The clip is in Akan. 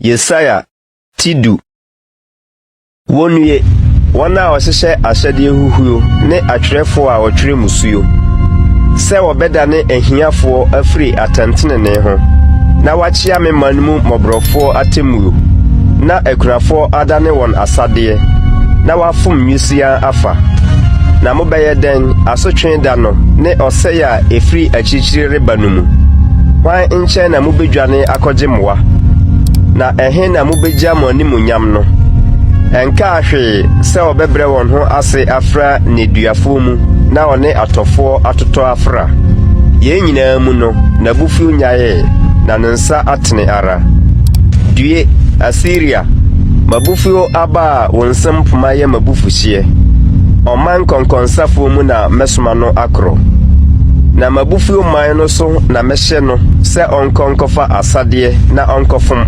Yesaia ti du. Wonnue, wɔn a wɔhyehyɛ ahyɛdeɛ huhuo ne atwerɛfoɔ a wɔtwerɛ mmusuo, sɛ wɔbɛdane ahiafoɔ afiri atɛntenenee ho, na wɔakyea me man mu mmɔborɔfoɔ atemmuo, na akunafoɔ adane wɔn asadeɛ, na wɔafom nwisiaa afa. Na mobɛyɛ dɛn asotwe da no ne ɔsɛe a ɛfiri akyirikyiri reba no mu? Hwan nkyɛn na mubedwane akɔgye mmoa? Na ɛhe na mubegya mo animuonyam no? Ɛnkaa hwee sɛ wɔbɛbrɛ wɔn ho ase afra nneduafoɔ mu na wɔne atɔfoɔ atotɔ afra. Yei nyinaa mu no, n'abufuo nnyaee, na ne nsa atene ara. Due, Asiria! M'abufuo aba a wo nsam poma yɛ m'abufuhyeɛ. Ɔman nkɔnkɔnsafoɔ mu na mɛsoma no akorɔ. Na m'abufuo man no so na mɛhyɛ no sɛ ɔnkɔ nkɔfa asadeɛ na ɔnkɔfom.